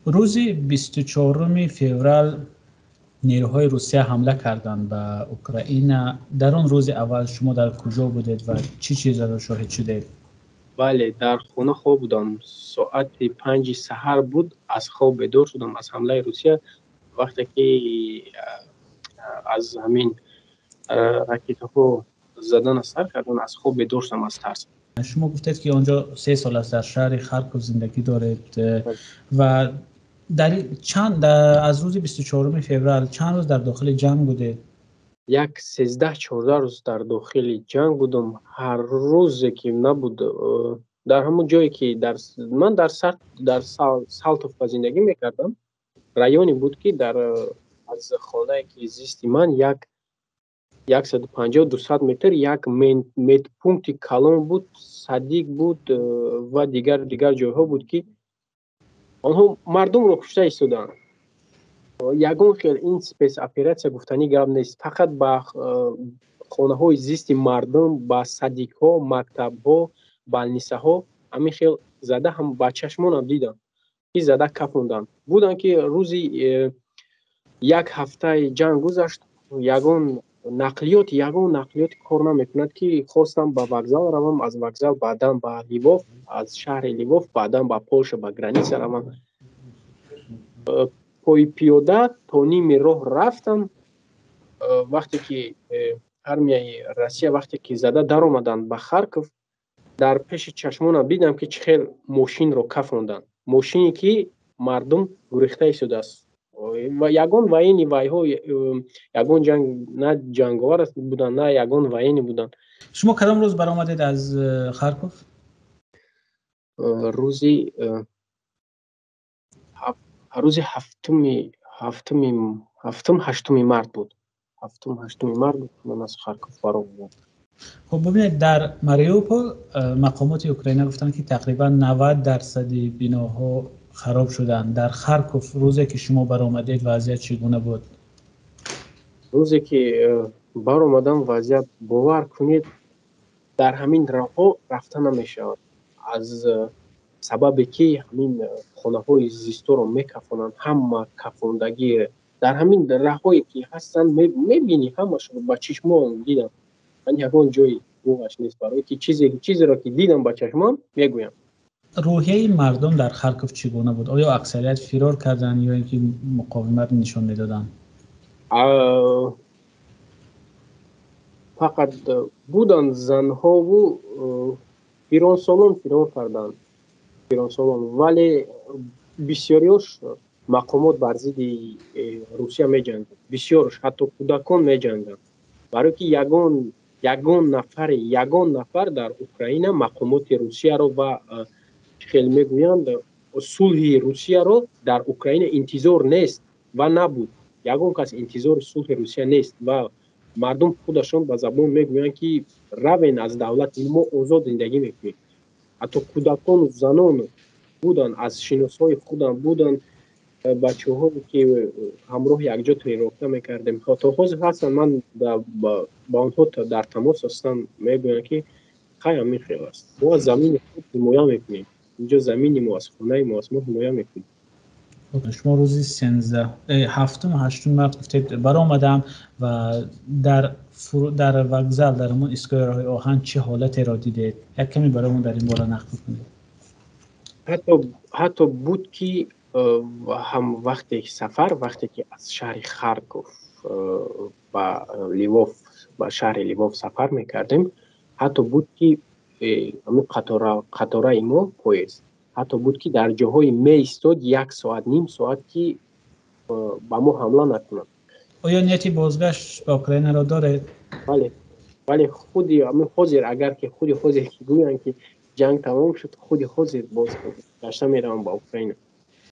Рӯзи 24 феврал нерӯҳои Русия ҳамла карданд ба Украина. Дар он рӯзи аввал шумо дар куҷо будед ва чӣ чизеро шоҳид шудед? Бале, дар хона хоб будам. Соати 5 саҳар буд, аз хоб бедор шудам аз ҳамлаи Русия. Вақте ки аз ҳамин ракетаҳо задана сар карданд, аз хоб бедор шудам аз тарс. Шумо гуфтед, ки онҷо 3 сол аст дар шаҳри Харков зиндагӣ доред ва дар чанд аз рӯзи 24 феврал чанд рӯз дар дохили ҷанг будед? Як 13-14 рӯз дар дохили ҷанг будам. Ҳар рӯзе ки набуд, дар ҳамон ҷое ки ман дар Салтовка зиндагӣ мекардам, районе буд, ки аз хонае ки зисти ман як 150-200 метр як медпункти калон буд, садик буд ва дигар ҷойҳо буд, ки онҳо мардумро кушта истоданд. Ягон хел ин спецоператсия гуфтанӣ гап нест, фақат ба хонаҳои зисти мардум, ба садикҳо, мактабҳо, балнисаҳо ҳамин хел зада, ҳам ба чашмонам дидам, ки зада кафонданд. Буданд, ки рӯзи як ҳафтаи ҷанг гузашт, ягон нақлиёт кор намекунад, ки хостам ба вокзал равам, аз вокзал баъдан ба Ливов, аз шаҳри Ливов баъдан ба Полша, ба граница равам. Пойпиёда то ними роҳ рафтам. Вақте ки армияи Россия вақте ки зада даромаданд ба Харков, дар пеши чашмонам дидам, ки чӣ хел мошинро кафонданд, мошине ки мардум гурехта истодааст. Ва ягон военный вайҳо, ягон ҷанг на ҷанговар буданд, на ягон военный буданд. Шумо кадом рӯз баромадед аз Харков? Рӯзи ҳафтум, ҳаштуми март буд, ҳафтум, ҳаштуми март буд, ман аз Харков баромадам. Хуб, бибинед, дар Мариупол мақомоти Украина гуфтанд, ки тақрибан 90 дарсади биноҳо хароб шуданд. Дар Харков рӯзе ки шумо баромадед, вазъият чӣ гуна буд? Рӯзе ки баромадам, вазъият, бовар кунед, дар ҳамин роҳҳо рафта намешавад, аз сабабе ки ҳамин хонаҳои зисторо мекафонанд, ҳама кафондагӣ. Дар ҳамин раҳҳое ки ҳастанд, мебинӣ, ҳамашро ба чишмон дидам. Ман ягон ҷои дурӯғаш нест, барое ки чизеро ки дидам ба чашмон, мегӯям. Рӯҳияи мардум дар Харков чӣ гуна буд? Оё аксарият фирор карданд ё ин ки муқовимат нишон медоданд? Фақат буданд занҳову пиронсолон, фирор карданд пиронсолон, вале бисёриёш мақомот бар зидди Русия меҷанганд, бисёрш, ҳатто кӯдакон меҷанганд, барое ки ягон нафар дар Украина мақомоти Русияро ва хел мегӯянд, сулҳи Русияро дар Украина интизор нест ва набуд. Ягон кас интизори сулҳи Русия нест ва мардум худашон ба забон мегӯянд, ки равен аз давлати мо, озод зиндагӣ мекунем. Ҳатто кӯдакону занон буданд, аз шиносҳои худам буданд бачаҳое, ки ҳамроҳ якҷо тренировка мекардем, то ҳозир ҳастанд, ман ба онҳо дар тамос ҳастам, мегӯянд, ки хай, ҳамин хел аст, мо аз замини худ ҳимоя мекунем, инҷо замини мо аст, хонаи мо аст, мо ҳимоя мекунем. Шумо рӯзи 13, ҳафтум, ҳаштум март гуфтед, баромадам ва дар вокзал, дар ҳамон истгоҳи роҳи оҳан чӣ ҳолатеро дидед? Як каме барои мо дар ин бора нақл кунед. Ҳатто буд, ки ҳам вақте сафар, вақте ки аз шаҳри Харков ба Ливов, ба шаҳри Ливов сафар мекардем, ҳатто буд, ки ҳамин қатораи мо, поезд, ҳатто буд, ки дар ҷоҳое меистод як соат, ним соат, ки ба мо ҳамла накунанд. Оё нияти бозгашт ба Украинаро доред? Бале, худи ҳамин ҳозир, агар ки худи ҳозир ки гӯянд, ки ҷанг тамом шуд, худи ҳозир боз гашта меравам ба Украина.